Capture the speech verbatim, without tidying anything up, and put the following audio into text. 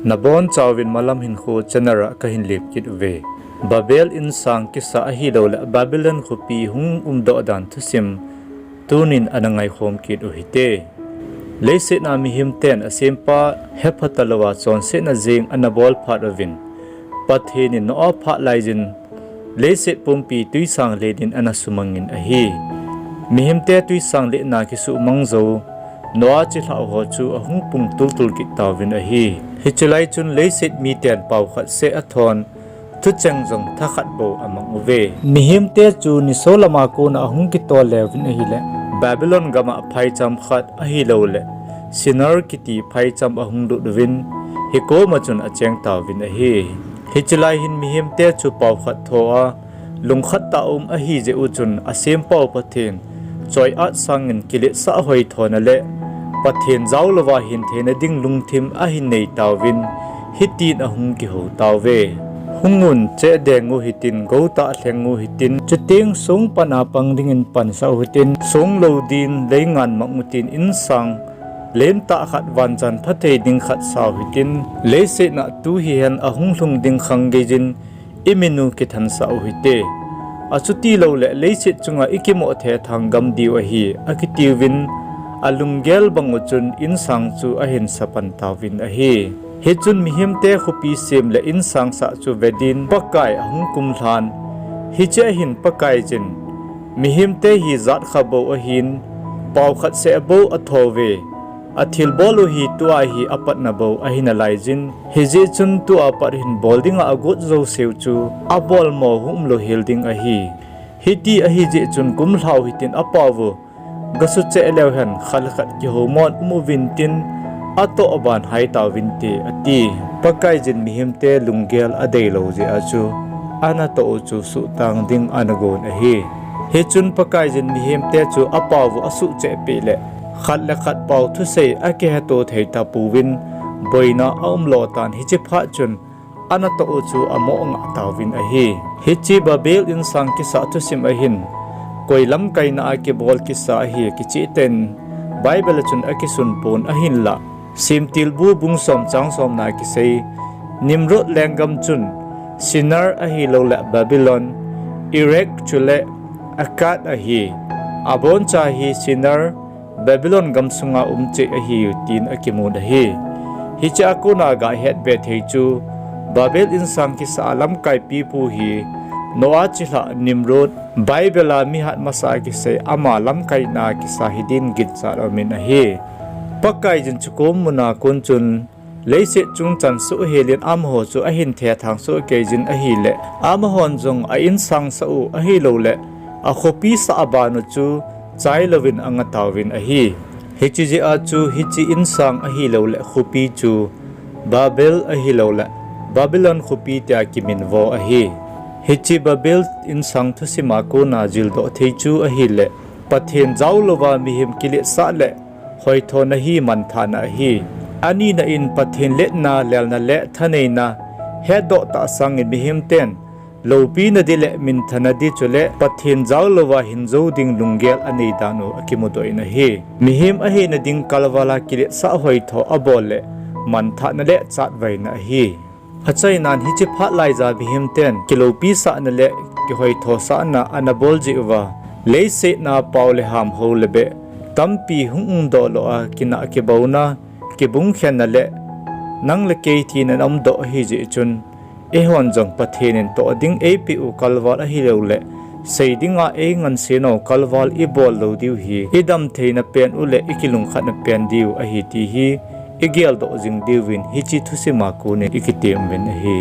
Nabonchauvin Malam Hinkho channel a kahin lep kit uve. Babel insang kisa ahilouleh Babylon khopi hung umdoh dan thusim tunin ana ngaikhom kit uhite. Leiset a mihemten asempa hepha talouva chonsetna jeng ana bol phat uvin, Pathen in Noah phat laiyin leiset pumpi twisang len in ana sumangin ahi. Mihemte twisang lenna kisuhmang jou Noah chilhah ho chu ahung pung tultul kit tauvin ahi. Hiche lai chun leiset miten pao khat seh athon, thucheng jong thakhat bou amang uve. Mihemte chu nisolam a kona ahung kitol leuvin ahileh, Babylon gam a phaicham khat ahilouleh Shinar kiti phaicham ahung lut uvin, hikoma chun acheng tauvin ahi. Hiche lai hin mihemte chu pao khat tho a, lungkhat tah a um ahi jeh u chun asempau Pathen choi-at sangin kiletsah hoithona le Pathen jaolouva hin theina ding lungthim ahin nei tauvin, hitin ahung kihou tauve. Hungun, cheh deng u hitin, gou tah lheng u hitin, chuteng song pan a pang dingin pansah u hitin, song lou din leingan mang u hitin, insang lentah khat vanjan phathei ding khat sa u hitin, leiset a tu hihen ahung lhung ding khang geiyin, imin u kithansah u hite. Achutilouleh leiset chunga ikimoh thethang gam diu ahi, akitiuvin, alunggel bang u chun insang chu ahin sa pan tauvin ahi. Hichun mihemte khopi sem le insang sah chu vedin Pakai ahung kumlhan. Hiche a hin Pakaiyin, mihemte hi jatkha bou ahin, pao khat seh bou athouve. Athilbol u hi tua hi apatna bou ahi nalaiyin, hijeh chun tua pat hin bol dinga agot jouseu chu abolmo hung umlou hel ding ahi. Hiti ahijeh chun kumlhau hitin apao u gasucheh leu hen khat le khat kihoumon um uvin tin, atoh ban hai tauvinte, ati. Pakaiyin mihemte lunggel adeilou jeh a chu, anatoh u chu suhtang ding ana gon ahi. Hichun Pakaiyin mihemte chu apao u asuhcheh peh le, khat le khat pao thusei akiheto thei tapouvin, boina aumlo tan hiche phat chun, anatoh u chu amoh ngah tauvin ahi. Hiche Babel insang kisah thusim ahin, koi lamkaina a kibol kisa ahi kicheh ten, Bible a chun akisun pon ahinlah, Semtilbu bung som chang somna kisei, Nimrod lenggam chun, Shinar ahilouleh Babylon, Erech chule Akkad ahi. Aboncha hi Shinar, Babylon gamsunga um cheh ahiu tin akimun ahi. Hiche a kona gahet be thei chu, Babel insang kisa a lamkai pipu hi, Noah chilhah Nimrod, Bible a mihat masa kisei ama lamkaina kisa hidin ginchat aumin ahi. Pakaiyin chukom muna kon chun, leiset chungchan soh helin amaho chu ahin thethang soh keiyin ahile, amahon jong a insang sah u ahilouleh, akhopi sah a ban u chu chailouvin anga tauvin ahi. Hiche jeh a chu hiche insang ahilouleh khopi chu Babel ahilouleh Babylon khopi tia kiminvo ahi. Hiche Babel insang thusim a kona jildoh thei chu ahile, Pathen jaolouva mihem kiletsah le hoithona hi manthahna ahi. Anina in Pathen letna, lelna le thaneina hetdoh tah sangin mihemten loupina di le minthana di chule Pathen jaolouva hinjou ding lunggel anei dan u akimudoh in ahi. Mihem ahina ding kalval a kiletsah hoitho abol le manthahna le chatvaina ahi. Achainan hiche phat laiya mihemten kiloupi sahna le kihoitho sahna ana bol jeh uva, leiset a pao le ham hou le beh tampi hung umdoh lou a, kinah kibouna, kibungkhenna le nang le kei thina ana umdoh ahijeh chun, eihon jong Pathen in toh ding eipeh u kalval ahilouleh, sei dinga eingansenau kalval ibol lou diu hi, idam theina pen u le ikilungkhatna pen diu ahi ti hi, igeldoh jing diuvin hiche thusim a konin ikitem uvin ahi.